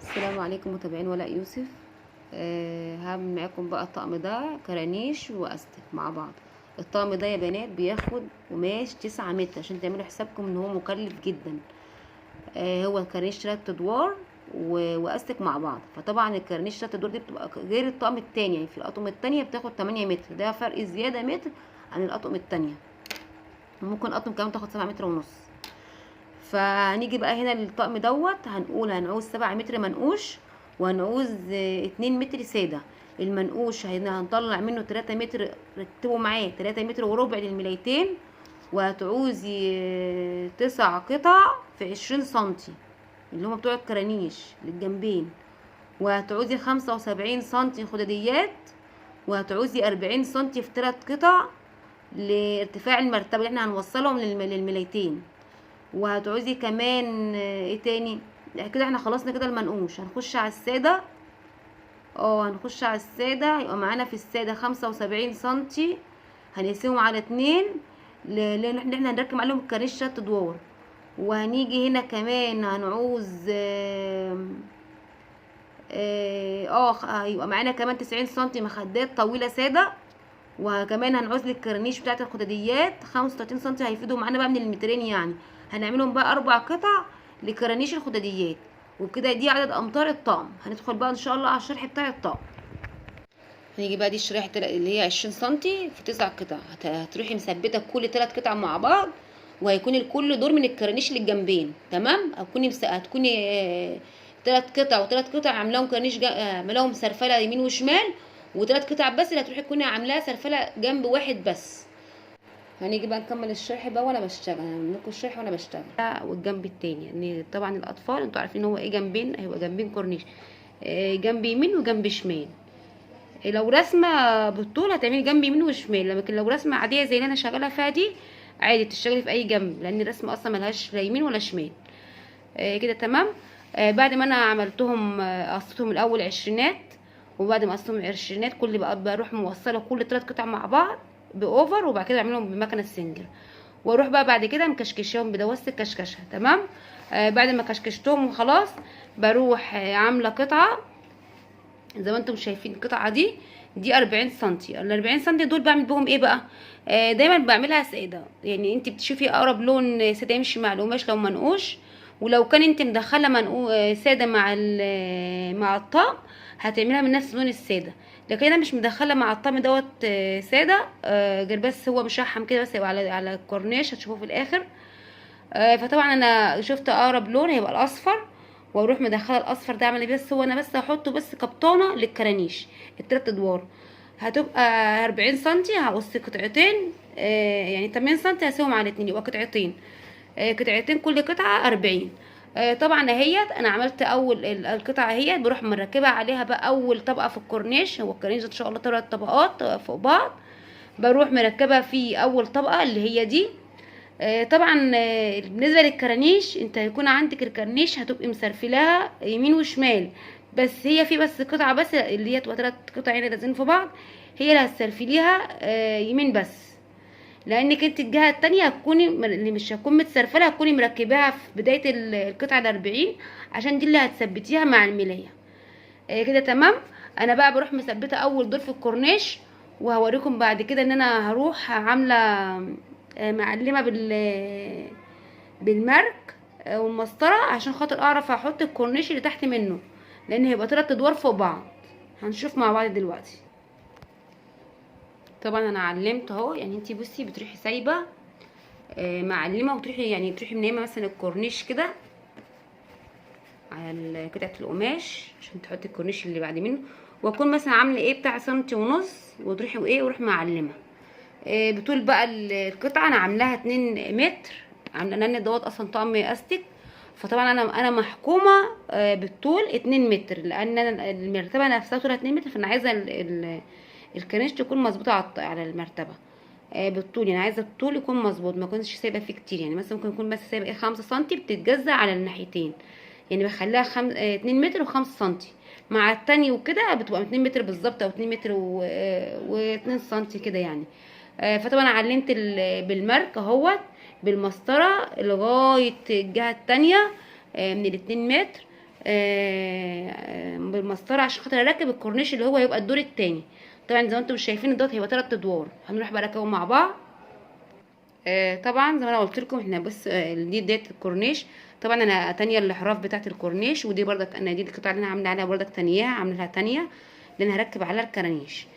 السلام عليكم متابعين ولاء يوسف. هعمل معاكم بقى الطقم ده كرانيش واستك مع بعض. الطقم ده يا بنات بياخد قماش 9 متر عشان تعملوا حسابكم ان هو مكلف جدا. هو الكرانيش 3 ادوار واستك مع بعض. فطبعا الكرانيش 3 ادوار دي بتبقى غير الطقم التاني، يعني في الاطقم التانية بتاخد 8 متر، ده فرق زيادة متر عن الاطقم التانية. ممكن اطقم كمان تاخد 7 متر ونص. فهنيجي بقى هنا للطقم دوت، هنقول هنعوز 7 متر منقوش وهنعوز 2 متر ساده. المنقوش هنطلع منه 3 متر، رتبوا معايا 3 متر وربع للملايتين، وهتعوزي 9 قطع في 20 سنتي اللي هما بتوع الكرانيش للجنبين، وهتعوزي 75 سنتي خداديات، وهتعوزي 40 سنتي في 3 قطع لارتفاع المرتبة اللي احنا هنوصلهم للملايتين. وهتعوزي كمان ايه تاني كده؟ احنا خلصنا كده المنقوش، هنخش على السادة. هنخش على السادة. يبقى معانا في السادة 75 سنتي، هنقسمهم على 2 لان احنا هنركب عليهم الكرانيش 3 ادوار. وهنيجي هنا كمان هنعوز هيبقى معانا كمان 90 سنتي مخدات طويلة ساده. وكمان هنعوز للكرانيش بتاعت الخداديات 35 سنتي، هيفيدوا معانا بقى من المترين، يعني هنعملهم بقى 4 قطع لكرانيش الخداديات. وبكده دي عدد امتار الطقم. هندخل بقى ان شاء الله على الشرح بتاع الطقم. هنيجي بقى دي الشريحة اللي هي 20 سنتي في 9 قطع، هتروحي مثبتة كل 3 قطع مع بعض، وهيكون الكل دور من الكرانيش للجنبين. تمام؟ هتكوني 3 قطع و3 قطع عاملاهم كرانيش عاملاهم سرفله يمين وشمال، و3 قطع بس اللي هتروحي تكوني عاملاها سرفله جنب واحد بس. هنيجي بقى نكمل الشرح بقى وانا بشتغل، هعمل لكم الشرح وانا بشتغل. والجنب التاني يعني طبعا الاطفال انتوا عارفين هو ايه، جنبين، هيبقى جنبين كورنيش، جنب يمين وجنب شمال. لو رسمه بالطول هتعملي جنب يمين وشمال، لكن لو رسمه عادية زي اللي انا شغالة فيها دي عادي تشتغلي في اي جنب، لان الرسمة اصلا ملهاش لا يمين ولا شمال. كده تمام. بعد ما انا عملتهم، قصيتهم الاول عشرينات، وبعد ما قصيتهم عشرينات كل بقى بروح موصله كل 3 قطع مع بعض باوفر، وبعد كده بعملهم بمكنه السنجر، واروح بقى بعد كده مكشكشاهم بدواسه الكشكشه. تمام. بعد ما كشكشتهم وخلاص بروح عامله قطعه زي ما انتم شايفين. القطعة دي 40 سنتي. ال 40 سنتي دول بعمل بهم ايه بقى؟ دايما بعملها ساده، يعني انت بتشوفي اقرب لون ساده يمشي مع القماش لو منقوش، ولو كان انت مدخله منقوش ساده مع الطقم هتعملها من نفس لون السادة. لكن انا مش مدخله مع الطقم دوت ساده، غير بس هو مشحم كده، بس هيبقى على الكورنيش هتشوفوه في الاخر. فطبعا انا شفت اقرب لون هيبقى الاصفر، واروح مدخله الاصفر ده. اعمل ايه بس؟ هو انا بس هحطه بس كبطانه للكرانيش ال3 ادوار، هتبقى 40 سنتي. هقص قطعتين، يعني 8 سنتي هسيبهم على 2، يبقى قطعتين، قطعتين كل قطعه 40. طبعا اهيت انا عملت اول القطعة اهيت، بروح مركبة عليها بقى اول طبقه في الكورنيش. هو الكورنيش ان شاء الله 3 طبقات فوق بعض، بروح مركبة في اول طبقه اللي هي دي. طبعا بالنسبة للكرانيش انت هيكون عندك الكرانيش هتبقي مسرفلاها يمين وشمال، بس هي في بس قطعه بس اللي هي تبقى 3 قطع هنا لازقين في بعض، هي اللي هتسرفليها يمين بس، لانك انت الجهة التانية هتكوني اللي مش هتكون متسرفله هتكوني مركباها في بداية القطعة ال40، عشان دي اللي هتثبتيها مع الملايه. كده تمام. انا بقى بروح مثبتة اول دور في الكورنيش، وهوريكم بعد كده ان انا هروح عامله معلمه بالمرك والمسطره عشان خاطر اعرف احط الكورنيش اللي تحت منه، لان هيبقى 3 ادوار فوق بعض. هنشوف مع بعض دلوقتي. طبعا انا علمت اهو، يعني انتي بصي بتروحي سايبه معلمه، وتروحي يعني تروحي منيمه مثلا الكورنيش كده على قطعه القماش عشان تحطي الكورنيش اللي بعد منه، واكون مثلا عامله ايه بتاع سنتي ونص، وتروحي وايه وروح معلمه. بطول بقى القطعة انا عاملاها 2 متر، عامله لان دوت اصلا طقم استك، فطبعا انا محكومة بالطول 2 متر، لان انا المرتبة نفسها طولها 2 متر، فانا عايزه الكرانيش تكون مظبوطة على المرتبة بالطول، يعني عايزه الطول يكون مظبوط، ما اكونش سايبه فيه كتير، يعني مثلا ممكن يكون بس سايبه ايه 5 سنتي بتتجزأ على الناحيتين، يعني بخليها 2 متر و5 سنتي مع التاني وكده بتبقى 2 متر بالظبط، او 2 متر و2 سنتي كده يعني. فطبعا علمت بالمرك اهوت بالمسطره لغاية الجهة التانية، من الاتنين متر. بالمسطره عشان خاطر اركب الكورنيش اللي هو هيبقى الدور التاني. طبعا زي ما انتم شايفين دوت هيبقى 3 ادوار، هنروح بقى نركبه مع بعض. طبعا زي ما انا قلت لكم احنا بس دي بداية الكورنيش. طبعا انا تانية الاحراف بتاعه الكورنيش، ودي بردك انا دي القطعة اللي انا عامله عليها بردك تانية، عامله لها تانية لان هركب على الكرانيش.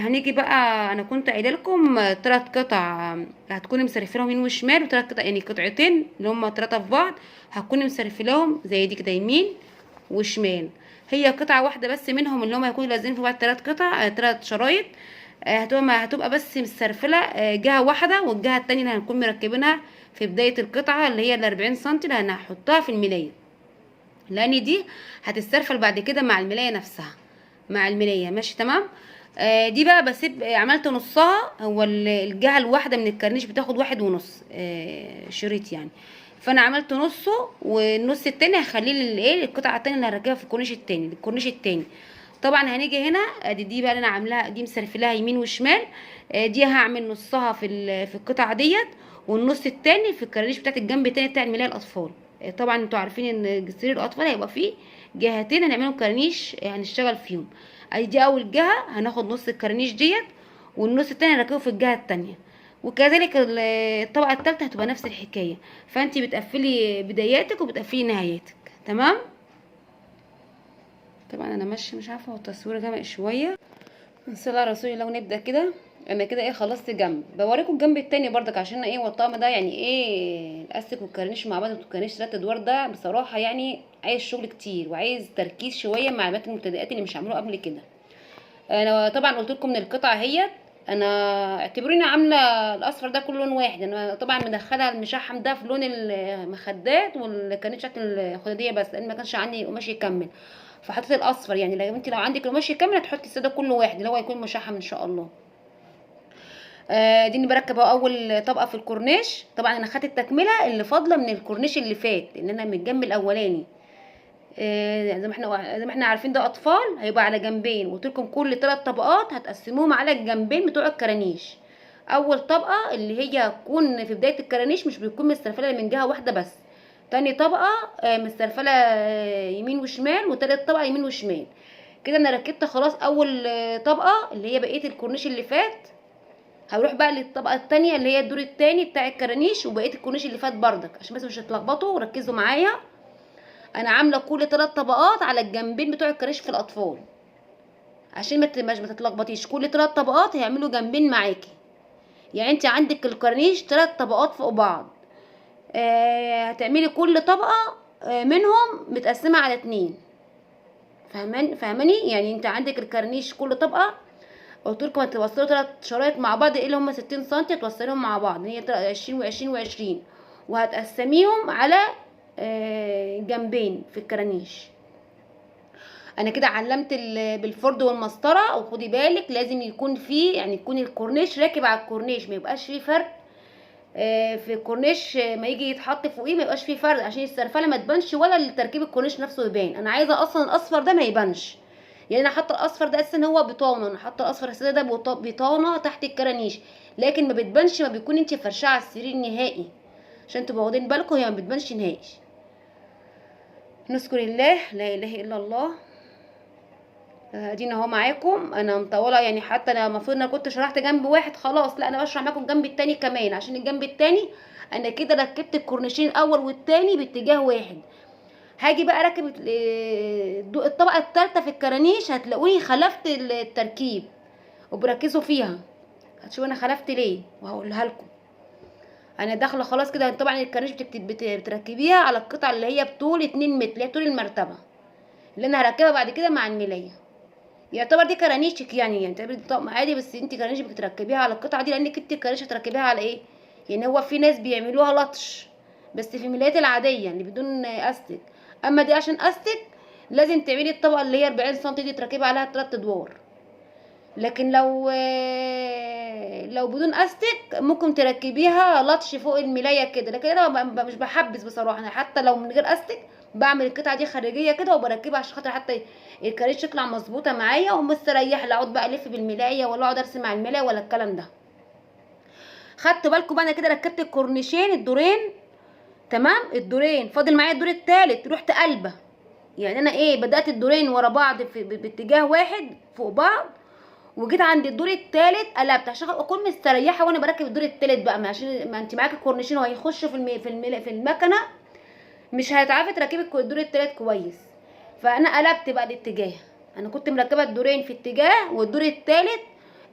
هنيجي بقى، انا كنت قايله لكم 3 قطع هتكوني مسرفينهم يمين وشمال، وثلاث قطع يعني قطعتين اللي هم 3 في بعض هتكوني مسرفينهم زي دي كده يمين وشمال. هي قطعه واحدة بس منهم اللي هم هيكونوا لازقين في بعض 3 قطع، 3 شرايط. هتبقى بس مسرفله جهة واحدة، والجهة التانية اللي هنكون مركبينها في بداية القطعة اللي هي ال 40 سم اللي هنحطها في الملايه، لان دي هتسترفل بعد كده مع الملايه نفسها، مع الملايه. ماشي تمام. دي بقى بسيب، عملت نصها، هو الجهة الواحدة من الكرنيش بتاخد 1.5 شريط يعني، فانا عملت نصه والنص التاني هخليه للايه، القطعة التانية اللي هركبها في الكورنيش التاني، الكورنيش التاني. طبعا هنيجي هنا ادي دي بقى اللي انا عاملاها دي مسرفلاها يمين وشمال، دي هعمل نصها في القطعة ديت، والنص التاني في الكرانيش بتاعت الجنب التاني بتاع الملايه الاطفال. طبعا انتوا عارفين ان سرير الاطفال هيبقى فيه جهتين هنعملهم كرانيش، هنشتغل فيهم. ادي دي اول جهة هناخد نص الكرانيش ديت، والنص التاني هنركبه في الجهة التانية، وكذلك الطبقة التالتة هتبقى نفس الحكاية. فانتي بتقفلي بداياتك وبتقفلي نهاياتك. تمام. طبعا انا ماشية مش عارفه هو التصوير غامق شوية. نصلي على رسول الله ونبدا كده. انا كده ايه خلصت جنب، بوريكم الجنب التاني برضك عشان ايه والطقم ده يعني ايه الاستك والكرانيش مع بعض، والكرانيش 3 ادوار ده بصراحة يعني عايز شغل كتير وعايز تركيز شوية مع البنات المبتدئات اللي مش عملوه قبل كده. انا طبعا قلت لكم ان القطعة اهيت، انا اعتبروني عامله الاصفر ده كله لون واحد، انا طبعا مدخله المشحم ده في لون المخدات والكرانيش بتاعت الخداديه بس، لان ما كانش عندي قماش يكمل فحطيت الاصفر. يعني لو انت لو عندك قماش يكمل هتحطي السادة كله واحد اللي هو هيكون مشحم ان شاء الله. دي بركب اهو اول طبقه في الكورنيش. طبعا انا خدت التكملة اللي فاضلة من الكورنيش اللي فات لان انا من الجنب الاولاني. زي ما احنا عارفين ده اطفال هيبقى على جنبين، وقلت لكم كل 3 طبقات هتقسموهم على الجنبين بتوع الكرانيش. اول طبقه اللي هي هتكون في بداية الكرانيش مش بتكون مسترفله من جهة واحدة بس، تاني طبقه مسترفله يمين وشمال، وتالت طبقه يمين وشمال. كده انا ركبت خلاص اول طبقه اللي هي بقية الكورنيش اللي فات. هروح بقى للطبقة التانية اللي هي الدور التاني بتاع الكرانيش وبقية الكورنيش اللي فات بردك، عشان بس مش هتلخبطوا وركزوا معايا. انا عامله كل 3 طبقات على الجنبين بتوع الكرانيش في الاطفال عشان ما تتلخبطيش. كل 3 طبقات هيعملوا جنبين معاكي، يعني انت عندك الكرانيش 3 طبقات فوق بعض. هتعملي كل طبقه منهم متقسمه على 2. فاهماني؟ يعني انت عندك الكرانيش كل طبقه قلت لكم هتوصلوا 3 شرايط مع بعض اللي هم 60 سم، توصليهم مع بعض هي 20 و20 و20، وهتقسميهم على جنبين في الكرانيش. انا كده علمت بالفرد والمسطره، وخدي بالك لازم يكون فيه يعني يكون الكورنيش راكب على الكورنيش، ما يبقاش فيه فرق في الكورنيش، ما يجي يتحط فوقيه ما يبقاش فيه فرق عشان السرفله ما تبانش ولا التركيب الكورنيش نفسه يبان. انا عايزه اصلا الاصفر ده ما يبانش، يعني انا حاطه الاصفر ده اساسا هو بطانه، انا حاطه الاصفر السادة ده بطانه تحت الكرانيش، لكن ما بتبانش، ما بيكون انت فرشاه على السرير نهائي، عشان تبقوا واخدين بالكم هي ما بتبانش نهائي. نذكر الله، لا اله الا الله. ادينا اهو معاكم. انا مطولة يعني، حتى انا المفروض ان انا كنت شرحت جنب واحد خلاص، لا انا بشرح معاكم الجنب التاني كمان، عشان الجنب التاني انا كده ركبت الكورنيشين الاول والتاني باتجاه واحد. هاجي بقى اركب الطبقة الثالثة في الكرانيش، هتلاقوني خلفت التركيب وبركزوا فيها، هتشوفوا انا خلفت ليه وهقولها لكم. انا داخله خلاص كده. طبعا الكرانيش بتركبيها على القطعة اللي هي بطول 2 متر، اللي هي طول المرتبة اللي انا هركبها بعد كده مع الملايه. يعتبر دي كرانيشك يعني تعتبر دي طقم عادي، بس انت كرانيش بتركبيها على القطعة دي، لانك انت الكرانيش هتركبيها على ايه؟ يعني هو في ناس بيعملوها لطش بس في الملايات العادية اللي بدون استك، اما دي عشان استك لازم تعملي الطبقة اللي هي 40 سم دي تركبي عليها 3 ادوار. لكن لو بدون استك ممكن تركبيها لطش فوق الملايه كده، لكن انا مش بحبس بصراحة، انا حتى لو من غير استك بعمل القطعة دي خارجية كده وبركبها عشان خاطر حتى الكرانيش تطلع مظبوطة معايا ومستريح، لا اقعد بقى الف بالملايه ولا اقعد ارسم على الملايه ولا الكلام ده. خدتوا بالكم بقى انا كده ركبت الكورنيشين الدورين تمام. الدورين فاضل معايا الدور الثالث، رحت قلبه، يعني انا ايه بدات الدورين ورا بعض في باتجاه واحد فوق بعض، وجيت عند الدور الثالث قلبت عشان اكون مستريحه وانا بركب الدور الثالث بقى، ما عشان ما انت معاكي الكورنيشين وهيخشوا في المكنه، مش هتعرفي تركبي الدور الثالث كويس. فانا قلبت بقى الاتجاه، انا كنت مركبة الدورين في اتجاه والدور الثالث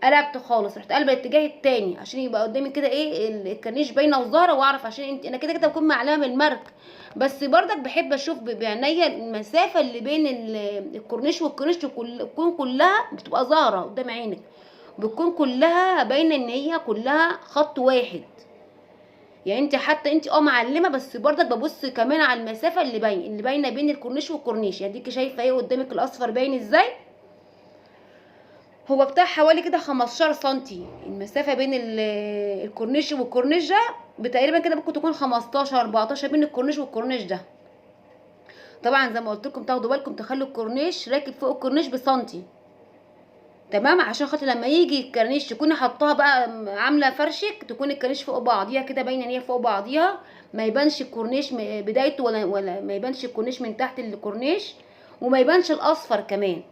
قلبت خالص، رحت قلبه الاتجاه الثاني عشان يبقى قدامي كده ايه الكورنيش باينة وظاهره، واعرف عشان انت انا كده كده بكون معلمه بالمرك، بس برضك بحب اشوف بعينيا المسافة اللي بين الكورنيش والكورنيش تكون كلها بتبقى ظاهره قدام عينك، بتكون كلها باينة ان هي كلها خط واحد. يعني انت حتى انت معلمه، بس برضك ببص كمان على المسافة اللي باينة بين الكورنيش والكورنيش. يعني ديكي شايفه ايه قدامك الاصفر باين ازاي، هو بتاع حوالي كده 15 سنتي المسافة بين الكورنيش والكورنيش ده، بتقريبا كده ممكن تكون 15 14 بين الكورنيش والكورنيش ده. طبعا زي ما قلت لكم تاخدوا بالكم تخلوا الكورنيش راكب فوق الكورنيش بسنتي، تمام، عشان خاطر لما يجي الكورنيش تكوني حطاها بقى عامله فرشك، تكون الكورنيش فوق بعضيها كده باينة ان هي فوق بعضيها، ما يبانش الكورنيش بدايته ولا ما يبانش الكورنيش من تحت الكورنيش، وما يبانش الاصفر كمان.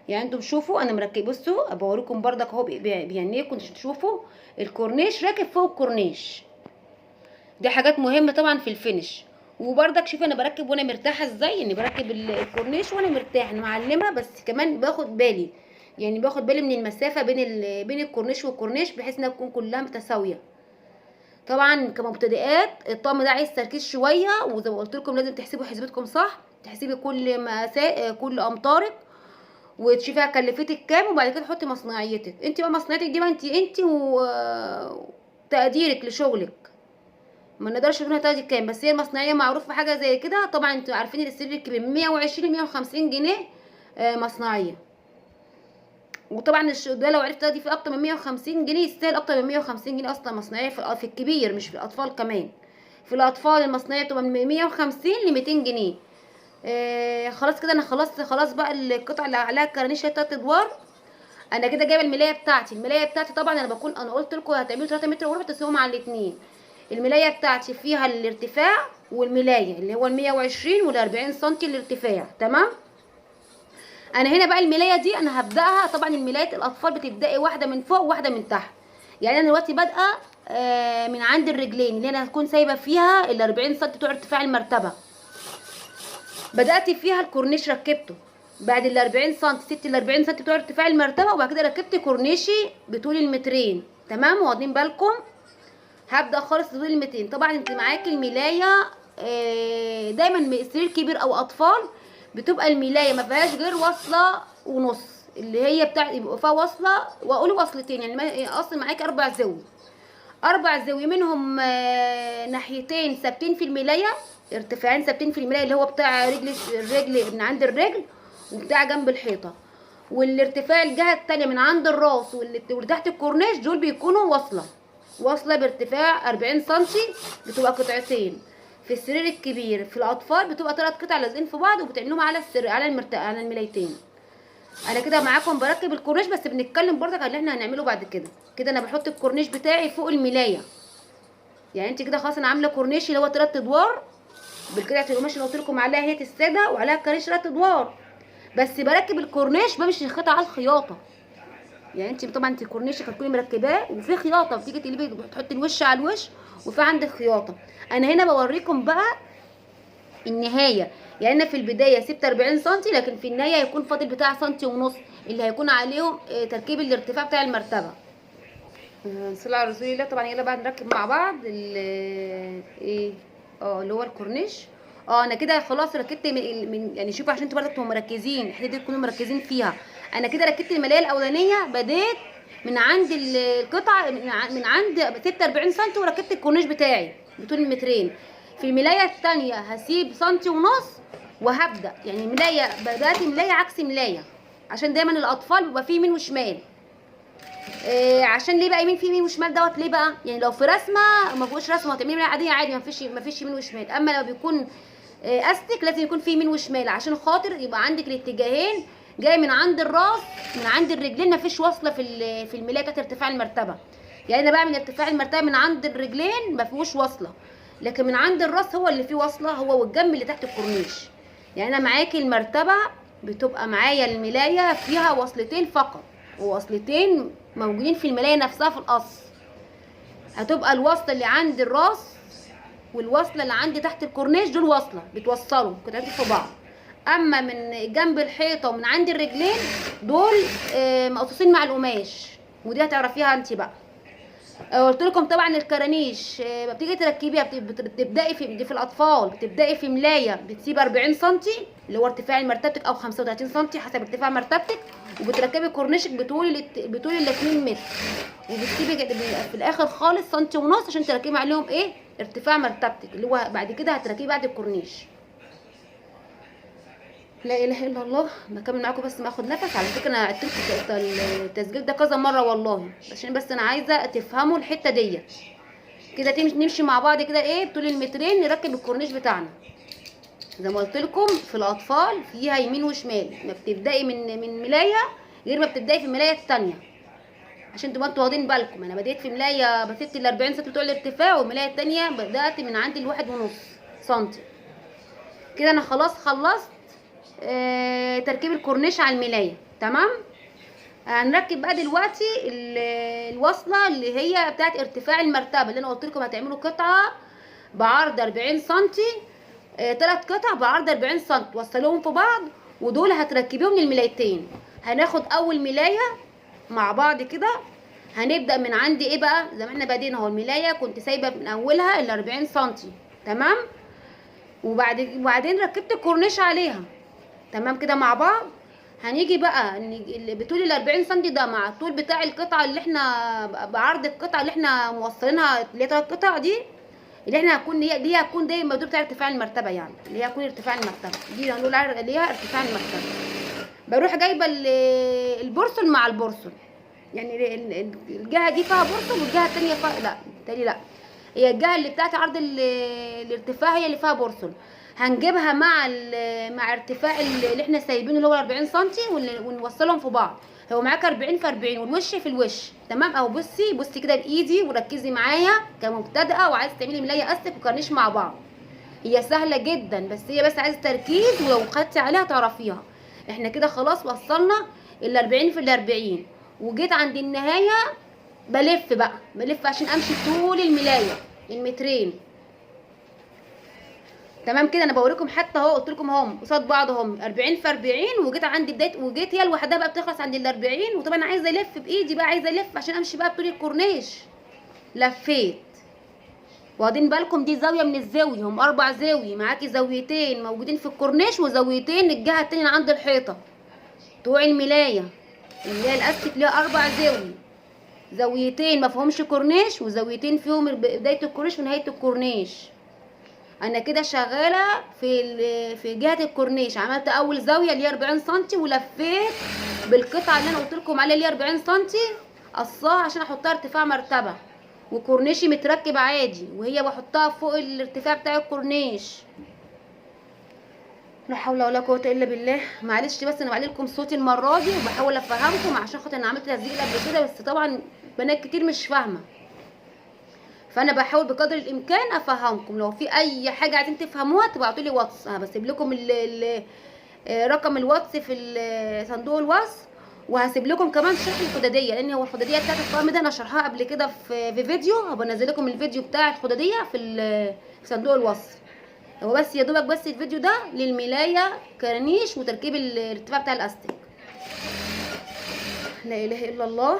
يعني انتم شوفوا انا مركب، بصوا بوريكم بردك اهو بعينيكم تشوفوا الكورنيش راكب فوق الكورنيش. دي حاجات مهمة طبعا في ال finish. وبردك شوفي انا بركب وانا مرتاحة ازاي، يعني بركب الكورنيش وانا مرتاحة، انا معلمه بس كمان باخد بالي، يعني باخد بالي من المسافة بين الكورنيش والكورنيش بحيث انها تكون كلها متساوية. طبعا كمبتدئات الطقم ده عايز تركيز شوية، وزي ما قلت لكم لازم تحسبوا حسبتكم صح، تحسبي كل كل امتارك وتشوفيها كلفتك كام، وبعد كده تحطي مصنعيتك انت بقى. مصنعيتك دي بقى انت وتقديرك لشغلك، ما نقدرش نقول هتاخدي كام، بس هي المصنعيه معروفة حاجة زي كده. طبعا انتوا عارفين السرير الكبير 120 150 جنيه مصنعيه، وطبعا ده لو عرفت تاخدي فيه اكتر من 150 جنيه يستاهل اكتر من 150 جنيه اصلا مصنعيه في الكبير، مش في الاطفال كمان. في الاطفال المصنعيه بتبقى من 150 ل 200 جنيه. خلاص كده انا خلاص بقى القطعة اللي عليها الكرانيش هي 3 ادوار. انا كده جايبه الملايه بتاعتي، الملايه بتاعتي طبعا انا بكون انا قلت لكم هتعملوا 3 متر وربع تقسموهم على الاثنين. الملايه بتاعتي فيها الارتفاع والملايه اللي هو ال 120 وال 40 سم الارتفاع، تمام. انا هنا بقى الملايه دي انا هبداها، طبعا الملايه الاطفال بتبداي واحدة من فوق وواحدة من تحت. يعني انا دلوقتي بادئه من عند الرجلين اللي انا هكون سايبه فيها ال 40 سم بتوع ارتفاع المرتبة، بدات فيها الكورنيش ركبته بعد ال 40 سم، سبت ال 40 سم بتوع ارتفاع المرتبة، وبعد كده ركبت كورنيشي بطول المترين، تمام. واخدين بالكم؟ هبدا خالص بطول المترين. طبعا انت معاكي الملايه دايما سرير كبير او اطفال بتبقى الملايه ما فيهاش غير وصله ونص، اللي هي بتاع يبقى فيها وصله واقول وصلتين، يعني اصلا معاكي 4 زاوية، 4 زاوية منهم ناحيتين ثابتين في الملايه، ارتفاعين ثابتين في الملايه اللي هو بتاع رجل الرجل من عند الرجل وبتاع جنب الحيطة، والارتفاع الجهة الثانية من عند الراس واللي تحت الكورنيش، دول بيكونوا وصله بارتفاع 40 سم، بتبقى قطعتين. في السرير الكبير في الاطفال بتبقى 3 قطع لازقين في بعض، وبتعملوهم على السرير على على الملايتين. انا كده معاكم بركب الكورنيش، بس بنتكلم برضك على اللي احنا هنعمله بعد كده. كده انا بحط الكورنيش بتاعي فوق الملايه، يعني انت كده خلاص انا عامله كورنيش اللي هو 3 ادوار بالقطعه القماش اللي قلت لكم عليها هي السادة وعليها الكورنيش 3 ادوار، بس بركب الكورنيش بمشي الخيط على الخياطة. يعني انت طبعا انت الكورنيش هتكوني مركباه وفي خياطة، بتيجي تقلبي تحطي الوش على الوش وفي عندك خياطة. انا هنا بوريكم بقى النهاية، يعني انا في البداية سبت 40 سم، لكن في النهاية هيكون فاضل بتاع سنتي ونص اللي هيكون عليهم تركيب الارتفاع بتاع المرتبة. صلى على رسول الله. طبعا يلا بقى نركب مع بعض ايه اللي هو الكورنيش. انا كده خلاص ركبت من يعني شوفوا عشان انتوا برضه تبقوا مركزين، الحتة دي تكونوا مركزين فيها. انا كده ركبت الملايه الاولانية، بديت من عند القطعة من عند سبت 40 سم وركبت الكورنيش بتاعي بطول المترين. في الملايه الثانية هسيب سنتي ونص وهبدا، يعني ملايه بدات ملايه عكس ملايه، عشان دايما الاطفال بيبقى فيه يمين وشمال. عشان ليه بقى يمين في يمين وشمال دوت ليه بقى؟ يعني لو في رسمه ما فيهوش رسمه هتعملي ملايه عادية عادي، ما فيش يمين وشمال. اما لو بيكون استك لازم يكون في يمين وشمال عشان خاطر يبقى عندك الاتجاهين جاي من عند الراس من عند الرجلين، ما فيش وصله في الملايه بتاعت ارتفاع المرتبة. يعني انا بعمل ارتفاع المرتبة من عند الرجلين ما فيهوش وصله، لكن من عند الراس هو اللي فيه وصله، هو والجنب اللي تحت الكورنيش. يعني انا معاكي المرتبة بتبقى معايا الملايه فيها وصلتين فقط، ووصلتين موجودين في الملايه نفسها في القص. هتبقى الوصلة اللي عند الراس والوصله اللي عندي تحت الكورنيش، دول وصله بتوصلوا قطعتين في بعض. اما من جنب الحيطة ومن عند الرجلين دول مقصوصين مع القماش، ودي هتعرفيها انت بقى. قلت لكم طبعا الكرانيش بتيجي تركبيها بتبداي في دي في الاطفال، بتبداي في ملايه بتسيب 40 سم اللي هو ارتفاع مرتبتك، او 35 سم حسب ارتفاع مرتبتك، وبتركبي كورنيشك بطول ال 2 متر، وبتسيبي في الاخر خالص سنتي ونص عشان تركبي عليهم ايه ارتفاع مرتبتك اللي هو بعد كده هتركبيه بعد الكورنيش. لا اله الا الله. بكمل معاكم بس ما اخد نفس. على فكرة انا عدت لكم التسجيل ده كذا مرة والله، عشان بس انا عايزه تفهموا الحتة ديت كده. نمشي مع بعض كده ايه بطول المترين نركب الكورنيش بتاعنا. زي ما قلت لكم في الاطفال فيها يمين وشمال، ما بتبداي من ملايه غير ما بتبداي في الملايه الثانية، عشان تبقوا انتوا واخدين بالكم. انا بديت في ملايه بسيبت ال 40 سم بتوع الارتفاع، والملايه الثانية بدات من عند 1.5 سم كده. انا خلاص خلصت تركيب الكورنيش على الملايه. تمام. هنركب بقى دلوقتي الوصلة اللي هي بتاعت ارتفاع المرتبة اللي انا قلت لكم هتعملوا قطعه بعرض 40 سم، 3 قطع بعرض 40 سم، وصلوهم في بعض، ودول هتركبيهم للملايتين. هناخد اول ملايه مع بعض كده. هنبدا من عند ايه بقى؟ زي ما احنا بادئين اهو، الملايه كنت سايبه من اولها ال 40 سم. تمام. وبعدين ركبت الكورنيش عليها. تمام كده مع بعض. هنيجي بقى بطول ال 40 سم ده مع الطول بتاع القطعة اللي احنا بعرض القطعة اللي احنا موصلينها اللي هي 3 قطع دي، اللي احنا هتكون دي هتكون دايما الموضوع بتاع ارتفاع المرتبة، يعني اللي هي هتكون ارتفاع المرتبة دي هنقول عليها ارتفاع المرتبة. بروح جايبه البرسل مع البرسل، يعني الجهة دي فيها برسل والجهة الثانية فيها لا، بالتالي لا، هي الجهة اللي بتاعت عرض الارتفاع هي اللي فيها برسل. هنجيبها مع ارتفاع اللي احنا سايبينه اللي هو 40 سم ونوصلهم في بعض. هو معاك 40 في 40 والوش في الوش. تمام. او بصي بصي كده بايدي وركزي معايا كمبتدئه وعايزه تعملي ملايه استك وكرنيش مع بعض. هي سهلة جدا، بس هي بس عايزه تركيز، ولو خدتي عليها تعرفيها. احنا كده خلاص وصلنا ال 40 في ال 40، وجيت عند النهاية بلف بقى، بلف عشان امشي طول الملايه المترين. تمام كده. انا بوريكم حتى اهو، قلت لكم اهم قصاد بعض اهم 40 في 40، وجيت عند بداية، وجيت هي لوحدها بقى بتخلص عند ال 40. وطبعا عايزه الف بايدي بقى، عايزه الف عشان امشي بقى بطول الكورنيش. لفيت. واخدين بالكم دي زاوية من الزاوية، هم 4 زاوية، معاكي زاويتين موجودين في الكورنيش وزاويتين الجهة التانية عند الحيطة بتوع الملايه. الملايه الاستك ليها 4 زاوية، زاويتين ما فيهمش كورنيش وزاويتين فيهم بداية الكورنيش ونهاية الكورنيش. انا كده شغالة في جهة الكورنيش. عملت اول زاوية اللي هي 40 سم، ولفيت بالقطعه اللي انا قلت لكم عليها اللي هي 40 سم، قصاها عشان احطها ارتفاع مرتبه، وكورنيشي متركب عادي، وهي بحطها فوق الارتفاع بتاع الكورنيش. لا حول ولا قوة الا بالله. معلش بس انا بعلي لكم صوتي المرة دي وبحاول افهمكم عشان خاطر انا عملت تسجيل قبل كده، بس طبعا بنات كتير مش فاهمه، فانا بحاول بقدر الامكان افهمكم. لو في اي حاجة عايزين تفهموها تبعتوا لي واتس، انا بسيب لكم رقم الواتس في صندوق الوصف، وهسيب لكم كمان شرح الخداديه، لان هو الخداديه بتاعت الطقم ده انا شرحها قبل كده في فيديو، هبقى انزل لكم الفيديو بتاع الخداديه في صندوق الوصف. هو بس يا دوبك بس الفيديو ده للملايه كرانيش وتركيب الارتفاع بتاع الاستك. لا اله الا الله.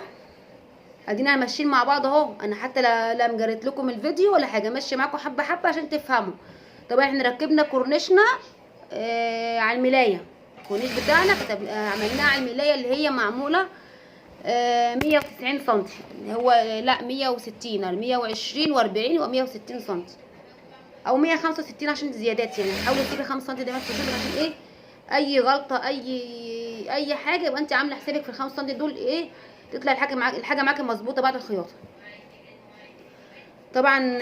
ادينا ماشيين مع بعض اهو، انا حتى لا مجريت لكم الفيديو ولا حاجة، ماشية معاكم حبه حبه عشان تفهموا. طبعا احنا ركبنا كورنيشنا على الملايه، الكورنيش بتاعنا عملناه على الملايه اللي هي معمولة 190 سم، هو لا 160 120 و40 و160 سم او 165 عشان زيادات، يعني حاولي تسيبي 5 سم دايما في الشغل عشان ايه اي غلطه اي حاجة يبقى انت عامله حسابك في ال 5 سم دول، ايه تطلع الحاجة معاك، الحاجة معاك مظبوطة بعد الخياطة. طبعا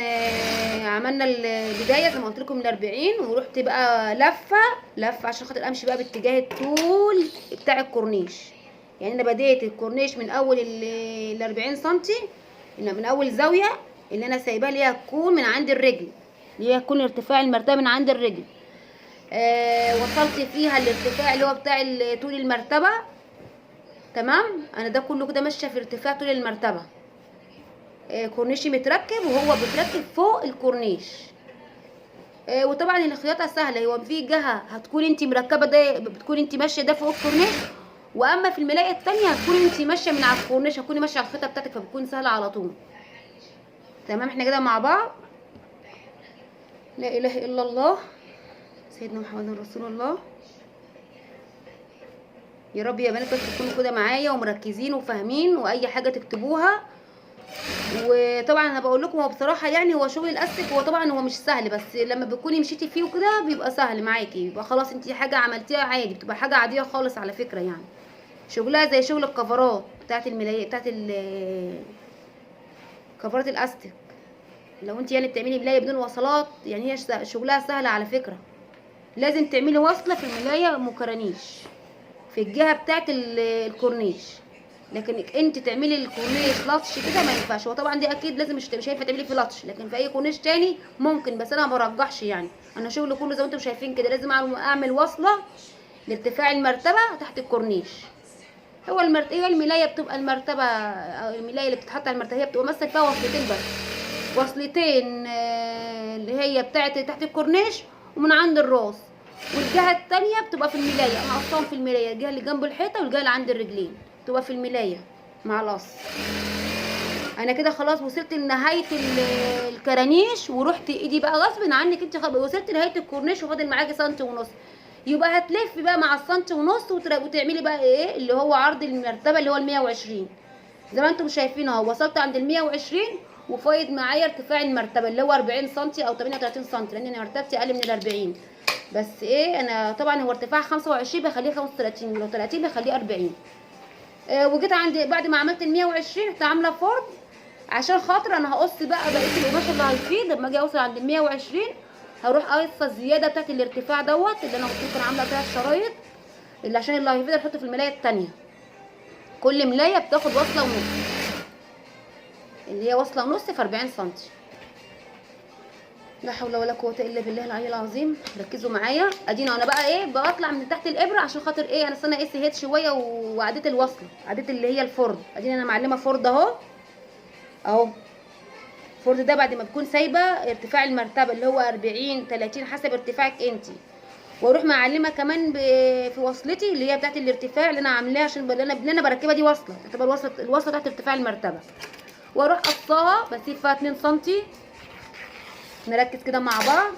عملنا البداية زي ما قلت لكم ال 40، ورحت بقى لفه لفه عشان خاطر امشي بقى باتجاه الطول بتاع الكورنيش. يعني انا بديت الكورنيش من اول ال 40 سم، من اول زاوية اللي انا سايباها اللي هي هتكون من عند الرجل، اللي هي يكون ارتفاع المرتبة من عند الرجل. وصلت فيها الارتفاع اللي هو بتاع طول المرتبة. تمام، انا ده كله كده ماشية في ارتفاع طول المرتبة. كورنيشي متركب وهو بيتركب فوق الكورنيش. وطبعا الخياطة سهلة، هو في جهة هتكون انت مركبة ده، بتكون انت ماشية ده فوق الكورنيش، واما في الملايه الثانية هتكون انت ماشية من على الكورنيش، هتكوني ماشية على الخيطه بتاعتك، فبتكون سهلة على طول. تمام، احنا كده مع بعض. لا اله الا الله، سيدنا محمد رسول الله. يا رب يا بنات بس تكونوا كده معايا ومركزين وفاهمين، واي حاجة تكتبوها. وطبعا انا بقول لكم هو بصراحة يعني هو شغل الاستك هو طبعا هو مش سهل، بس لما بتكوني مشيتي فيه وكده بيبقى سهل معاكي، بيبقى خلاص انت حاجة عملتيها عادي، بتبقى حاجة عادية خالص على فكرة. يعني شغلها زي شغل الكفرات بتاعت الملايه بتاعت كفرات الاستك. لو انت يعني بتعملي ملايه بدون وصلات يعني هي شغلها سهلة على فكرة. لازم تعملي وصله في الملايه مكرانيش في الجهة بتاعت الكورنيش، لكن انت تعملي الكورنيش لطش كده ما ينفعش. هو طبعا دي اكيد لازم مش هينفع تعملي فيه لطش، لكن في اي كورنيش تاني ممكن، بس انا ما برجحش يعني. انا شغلي كله زي ما انتم شايفين كده لازم اعمل وصله لارتفاع المرتبة تحت الكورنيش. هو هي الملايه بتبقى المرتبة او الملايه اللي بتتحط على المرتبة هي بتبقى مثلا فيها وصلتين بس، وصلتين اللي هي بتاعت تحت الكورنيش ومن عند الراس، والجهة الثانية بتبقى في الملايه. انا قصاهم في الملايه، الجهة اللي جنب الحيطة والجهة اللي عند الرجلين تبقى في الملايه مع القص. انا كده خلاص وصلت لنهاية الكرانيش، ورحت ايدي بقى غصب عنك انت وصلت لنهاية الكورنيش وفاضل معاكي سنتي ونص، يبقى هتلفي بقى مع السنتي ونص وتعملي بقى ايه اللي هو عرض المرتبة اللي هو ال 120 زي ما انتم شايفين اهو. وصلت عند ال 120 وفايض معايا ارتفاع المرتبة اللي هو 40 سم او 38 سم، لان انا مرتبتي اقل من ال 40. بس ايه انا طبعا هو ارتفاع 25 بخليه 35، ولو 30 بخليه 40. وجيت عند بعد ما عملت ال 120 رحت عامله فرد عشان خاطر انا هقص بقى بقية القماش اللي هيفيض. لما اجي اوصل عند ال 120 هروح اقص الزيادة بتاعت الارتفاع دوت اللي انا قلت لكم عامله فيها الشرايط، اللي عشان اللي هيفيض احطه في الملايه الثانية. كل ملايه بتاخد وصله ونص، اللي هي وصله ونص في 40 سم. لا حول ولا قوة الا بالله العلي العظيم. ركزوا معايا. ادينا انا بقى ايه بطلع من تحت الابره عشان خاطر ايه انا اصل انا ايه سهيت شوية وعديت الوصلة، عديت اللي هي الفرد. ادينا انا معلمه فرد اهو اهو. الفرد ده بعد ما بكون سايبه ارتفاع المرتبة اللي هو 40 30 حسب ارتفاعك انت، واروح معلمه كمان في وصلتي اللي هي بتاعت الارتفاع اللي انا عاملاها عشان اللي انا بركبها دي وصله، تعتبر وصله الوصلة تحت ارتفاع المرتبة. واروح قصاها بسيب فيها 2 سم. نركز كده مع بعض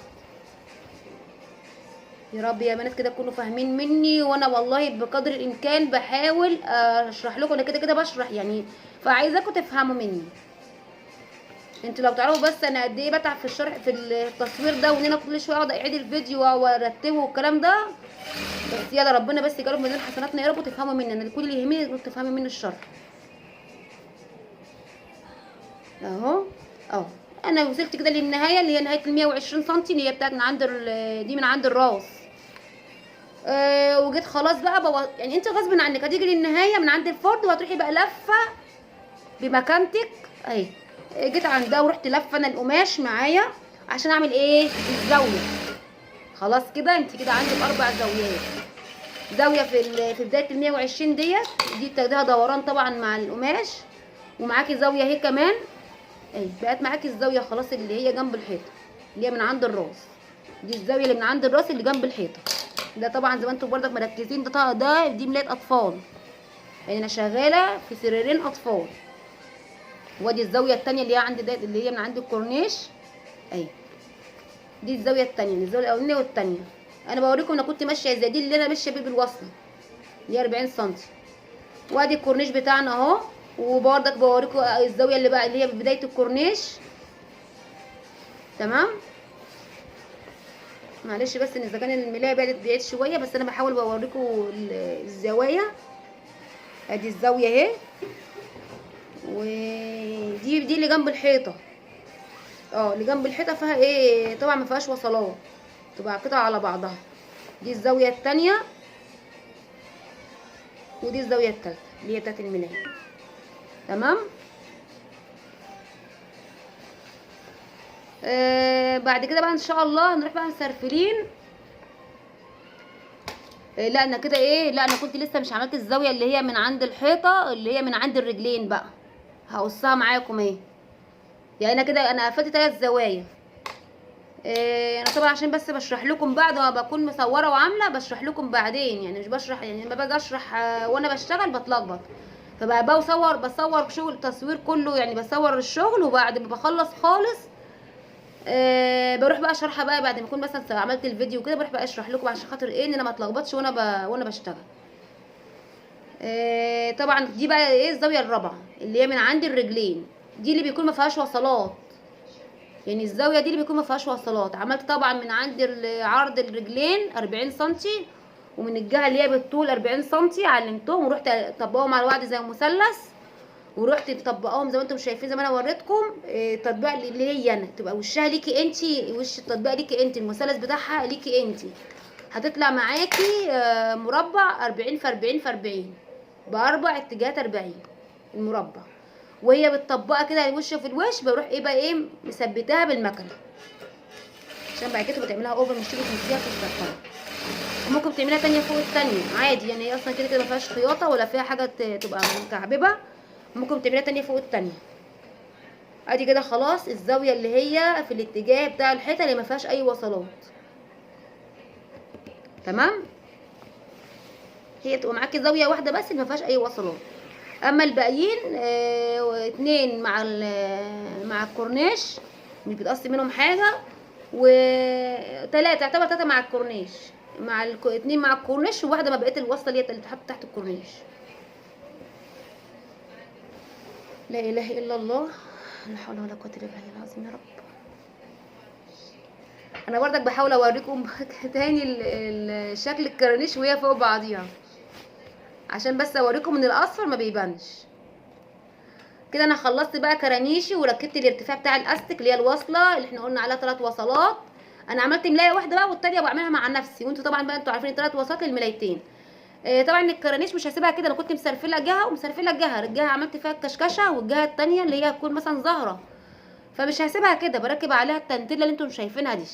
يا رب يا بنات كده تكونوا فاهمين مني، وانا والله بقدر الامكان بحاول اشرح لكم، انا كده كده بشرح يعني، فعايزاكم تفهموا مني. انتوا لو تعرفوا بس انا قد ايه بتعب في الشرح في التصوير ده، وان انا كل شوية اقعد اعيد الفيديو وارتبه والكلام ده، بس يلا ربنا بس يجعله من حسناتنا يا رب وتفهموا مني. انا كل اللي يهمني انكم تفهموا مني الشرح اهو اهو. انا وصلت كده للنهاية اللي هي نهاية ال 120 سم اللي هي بتاعت من عند دي من عند الراس. وجيت خلاص بقى يعني انت غصب عنك هتيجي للنهاية من عند الفرد وهتروحي بقى لفه بمكانتك اهي. جيت عندها ورحت لفه انا القماش معايا عشان اعمل ايه الزاوية. خلاص كده انت كده عندك 4 زاويات، زاوية في بداية ال 120 ديت دي بتاخديها دوران طبعا مع القماش، ومعاكي زاوية اهي كمان اهي، بقت معاكي الزاوية خلاص اللي هي جنب الحيطة اللي هي من عند الراس، دي الزاوية اللي من عند الراس اللي جنب الحيطة. ده طبعا زي ما انتم برضك مركزين ده دي ملايه اطفال، يعني انا شغالة في سريرين اطفال. وادي الزاوية الثانية اللي هي عند ده اللي هي من عند الكورنيش اهي، دي الزاوية الثانية، الزاوية الاولانية والثانية. انا بوريكم انا كنت ماشية ازاي، دي اللي انا ماشية بيه بالوصله اللي هي 40 سم. وادي الكورنيش بتاعنا اهو، وبرضك بوريكم الزاوية اللي بقى اللي هي بداية الكورنيش. تمام، معلش بس ان اذا كان الملايه بعدت بعيد شوية، بس انا بحاول بوريكم الزوايا. ادي الزاوية اهي، ودي دي اللي جنب الحيطة، اللي جنب الحيطة فيها ايه طبعا ما فيهاش وصلات، تبقى قطع على بعضها. دي الزاوية الثانية، ودي الزاوية الثالثة اللي هي بتاعت الملايه. تمام بعد كده بقى ان شاء الله هنروح بقى مسرفلين. لا انا كده ايه، لا انا كنت لسه مش عملت الزاوية اللي هي من عند الحيطة، اللي هي من عند الرجلين بقى، هقصها معاكم اهي. يعني انا كده انا قفلت 3 زوايا. انا طبعا عشان بس بشرح لكم بعد ما بكون مصوره وعامله، بشرح لكم بعدين، يعني مش بشرح، يعني لما باجي اشرح وانا بشتغل بتلخبط، فبقى بصور شغل تصوير كله، يعني بصور الشغل وبعد ما بخلص خالص بروح بقى اشرحها بقى بعد ما اكون مثلا عملت الفيديو كده، بروح بقى اشرح لكم عشان خاطر ايه، ان انا ما اتلخبطش وانا بشتغل. طبعا دي بقى ايه الزاوية الرابعة اللي هي من عند الرجلين، دي اللي بيكون ما فيهاش وصلات، يعني الزاوية دي اللي بيكون ما فيهاش وصلات. عملت طبعا من عند عرض الرجلين 40 سنتي، ومن الجهة اللي هي بالطول 40 سنتي، علمتهم ورحت طبقهم على بعض زي مثلث، ورحت مطبقاهم زي ما انتم شايفين زي ما انا وريتكم. التطبيق اللي هي انا تبقى وشها ليكي انتي، وش التطبيق ليكي انتي، المثلث بتاعها ليكي انتي، هتطلع معاكي مربع 40 في 40 في 40 باربع اتجاهات 40 المربع، وهي بتطبقها كده الوش في الوش. بروح ايه بقى ايه مثبتاها بالمكنه، عشان بعد كده بتعملها over، مش تيجي تمسكيها في السفرة. ممكن تعملها تانية فوق التانية عادي، يعني هي اصلا كده كده ما فيهاش خياطة ولا فيها حاجة تبقى مكعببه، ممكن تعملها تانية فوق التانية. ادي كده خلاص الزاوية اللي هي في الاتجاه بتاع الحيطة اللي ما فيهاش اي وصلات. تمام، هي تبقى معاكي زاوية واحدة بس اللي ما فيهاش اي وصلات، اما الباقيين 2 مع الكورنيش مش بتقصي منهم حاجة، وثلاثة يعتبر 3 مع الكورنيش، مع 2 مع الكورنيش وواحدة ما بقيت الوصلة اللي هي اللي بتتحط تحت الكورنيش. لا اله الا الله، لا حول ولا قوة الا بالله العظيم يا رب. انا برضك بحاول اوريكم تاني شكل الكرانيش وهي فوق بعضيها، عشان بس اوريكم ان الاصفر ما بيبانش. كده انا خلصت بقى كرانيشي وركبت الارتفاع بتاع الاستك اللي هي الوصلة اللي احنا قلنا عليها 3 وصلات. انا عملت ملايه واحدة بقى والتانية بعملها مع نفسي، وانتوا طبعا بقى انتوا عارفين 3 وصلات للملايتين. طبعا الكرانيش مش هسيبها كده، انا كنت مسرفله جهة ومسرفله جهة، الجهة عملت فيها الكشكشه والجهة التانية اللي هي هتكون مثلا زهره، فمش هسيبها كده، بركب عليها التنتله اللي انتم شايفينها دي.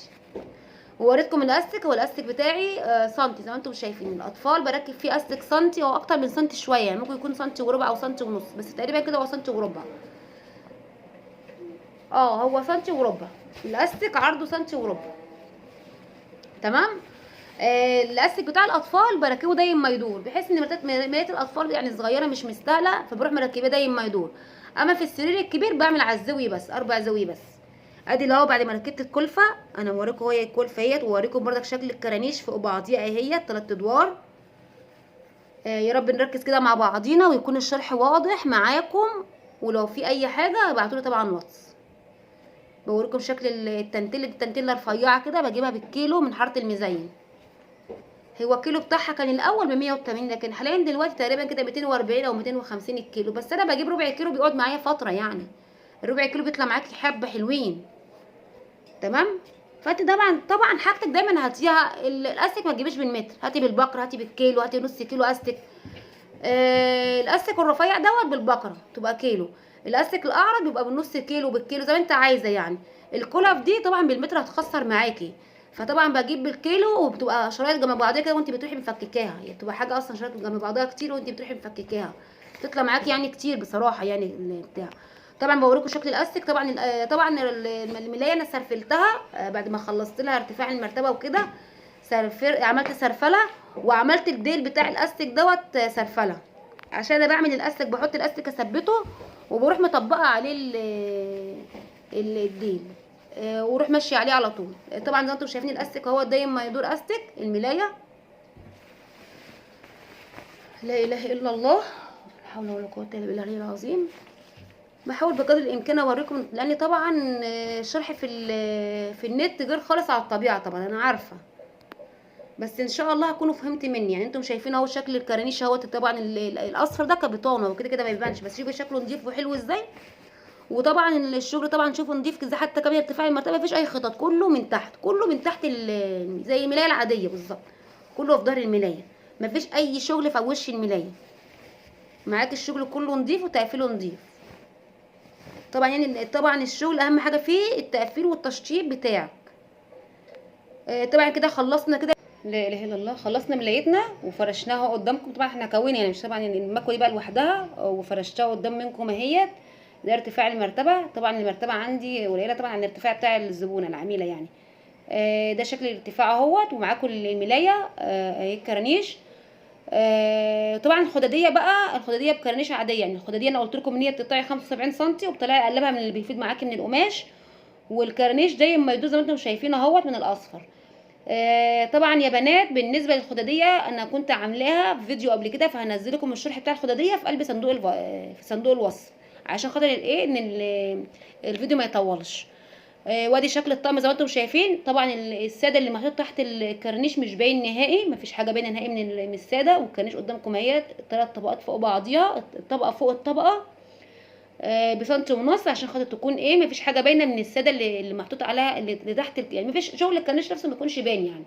ووريتكم الاستك، هو الاستك بتاعي سنتي زي ما انتم شايفين. الاطفال بركب فيه استك سنتي او اكتر من سنتي شوية، يعني ممكن يكون سنتي وربع او سنتي ونص، بس تقريبا كده هو سنتي وربع. هو سنتي وربع الاستك، عرضه سنتي وربع. تمام. الاستك بتاع الاطفال بركبه دايما ما يدور، بحيث ان ملايات الاطفال يعني الصغيرة مش مستاهلة، فبروح مركبة دايما ما يدور. اما في السرير الكبير بعمل على الزاوية بس، 4 زاوية بس. ادي اللي هو بعد ما ركبت الكلفة، انا موريكم هي الكلفة اهيت، ووريكم برضك شكل الكرانيش فوق بعضيها اهي 3 ادوار. يا رب نركز كده مع بعضينا ويكون الشرح واضح معاكم، ولو في اي حاجة ابعتولي طبعا واتس. بوريكم شكل التنتله، التنتله رفيعة كده بجيبها بالكيلو من حارة المزين. هو الكيلو بتاعها كان الاول ب 180، لكن حاليا دلوقتي تقريبا كده 240 او 250 الكيلو، بس انا بجيب ربع كيلو بيقعد معايا فترة، يعني الربع كيلو بيطلع معاكي حبه حلوين. تمام. فانت طبعا حاجتك دايما هاتيها الاستك، ما تجيبيش بالمتر، هاتي بالبقره، هاتي بالكيلو، هاتي نص كيلو استك. الاستك الرفيع دوت بالبقره تبقى كيلو، الاستك الاعرض بيبقى بالنص كيلو بالكيلو زي ما انت عايزه. يعني الكلف دي طبعا بالمتر هتخسر معاكي، فطبعا بجيب بالكيلو وبتبقى شرايط جنب بعضيها كده وانت بتروحي مفككاها، يعني بتبقى حاجة اصلا شرايط جنب بعضيها كتير وانت بتروحي مفككاها، تطلع معاكي يعني كتير بصراحة يعني بتاع. طبعا بوريكم شكل الاستك. طبعا الملايه انا سرفلتها بعد ما خلصت لها ارتفاع المرتبة وكده، عملت سرفله وعملت الديل بتاع الاستك دوت سرفله، عشان انا بعمل الاستك بحط الاستك اثبته وبروح مطبقه عليه الديل، وروح ماشية عليه على طول. طبعا زي ما انتم شايفين الاستك اهو دايما ما يدور استك الملايه. لا اله الا الله، لا حول ولا قوة الا بالله العلي العظيم. بحاول بقدر الامكان اوريكم، لان طبعا الشرح في النت غير خالص على الطبيعة، طبعا انا عارفه، بس ان شاء الله هتكونوا فهمت مني. يعني انتم شايفين اهو شكل الكرانيش اهوت، طبعا الاصفر ده كبطانه وكده كده ما بيبانش، بس شوفوا شكله نضيف وحلو ازاي. وطبعا الشغل طبعا شوفوا نضيف ازاي، حتى كمان ارتفاع المرتبة مفيش اي خطط، كله من تحت، كله من تحت زي الملايه العادية بالظبط، كله في ظهر الملايه، مفيش اي شغل في وش الملايه. معاك الشغل كله نضيف وتقفيله نضيف. طبعا يعني طبعا الشغل اهم حاجة فيه التقفيل والتشطيب بتاعك. طبعا كده خلصنا كده، لا اله الا الله، خلصنا ملايتنا وفرشناها قدامكم. طبعا احنا كوينا يعني، مش طبعا المكوه دي بقى لوحدها، وفرشتها قدام منكم اهيت. ده ارتفاع المرتبة، طبعا المرتبة عندي قليله طبعا عن الارتفاع بتاع الزبونه العميله يعني. ده شكل الارتفاع اهوت، ومعاكم الملايه اهي الكرانيش. طبعا الخداديه بقى، الخداديه بكرانيش عادية يعني. الخداديه انا قلت لكم ان هي بتقطعي 75 سم وبتطلعي قلبها من اللي بيفيد معاكي من القماش، والكرانيش دايما ما يدوز زي ما انتم شايفين اهوت من الاصفر. طبعا يا بنات بالنسبة للخداديه انا كنت عاملاها في فيديو قبل كده، فهنزل لكم الشرح بتاع الخداديه في قلب صندوق في صندوق الوصف، عشان خاطر الايه ان الفيديو ما يطولش. وادي شكل الطقم زي ما انتم شايفين. طبعا السادة اللي محطوط تحت الكرنيش مش باين نهائي، مفيش حاجة باينة نهائي من السادة، والكرنيش قدامكم اهي 3 طبقات فوق بعضيها، الطبقة فوق الطبقة بسنتي ونص، عشان خاطر تكون ايه مفيش حاجة باينة من السادة اللي محطوط عليها اللي تحت يعني مفيش شغل الكرنيش نفسه ما يكونش باين يعني،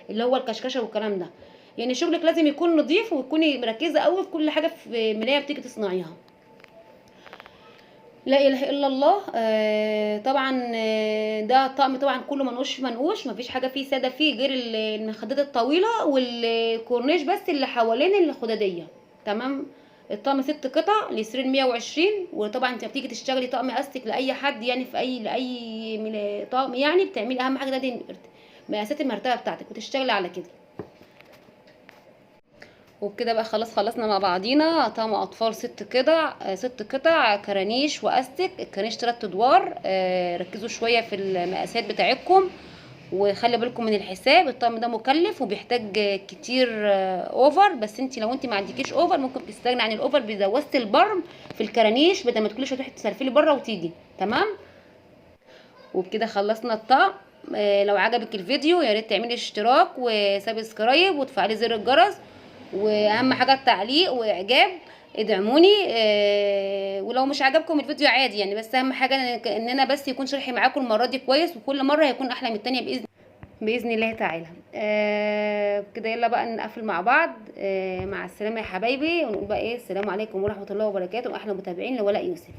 اللي هو الكشكشه والكلام ده يعني. شغلك لازم يكون نظيف، وتكوني مركزه قوي في كل حاجة في ملايه بتيجي تصنعيها. لا اله الا الله. طبعا ده الطقم طبعا كله منقوش في منقوش، مفيش حاجة فيه ساده فيه غير المخدات الطويلة والكورنيش بس اللي حوالين الخداديه. تمام. الطقم 6 قطع لسرير 120. وطبعا انت بتيجي تشتغلي طقم استك لاي حد يعني، في اي لاي طقم يعني، بتعملي اهم حاجة ده مقاسات المرتبة بتاعتك وتشتغلي على كده. وبكده بقى خلاص خلصنا مع بعضينا طقم اطفال 6 قطع، 6 قطع كرانيش واستك. الكرانيش 3 ادوار. ركزوا شوية في المقاسات بتاعتكم وخلي بالكم من الحساب. الطقم ده مكلف وبيحتاج كتير over، بس انت لو انت ما عندكيش over ممكن تستغني عن ال over بزوزه البرم في الكرانيش، بدل ما كل شوية تروحي تسرفلي بره وتيجي. تمام. وبكده خلصنا الطقم. لو عجبك الفيديو يا ريت تعملي اشتراك و subscribe وتفعلي زر الجرس، واهم حاجة التعليق واعجاب، ادعموني. ولو مش عجبكم الفيديو عادي يعني، بس اهم حاجة ان انا بس يكون شرحي معاكم المرة دي كويس، وكل مرة هيكون احلى من الثانية باذن الله تعالى. كده يلا بقى نقفل مع بعض. مع السلامة يا حبايبي، ونقول بقى ايه، السلام عليكم ورحمة الله وبركاته، واحلى متابعين لولاء يوسف.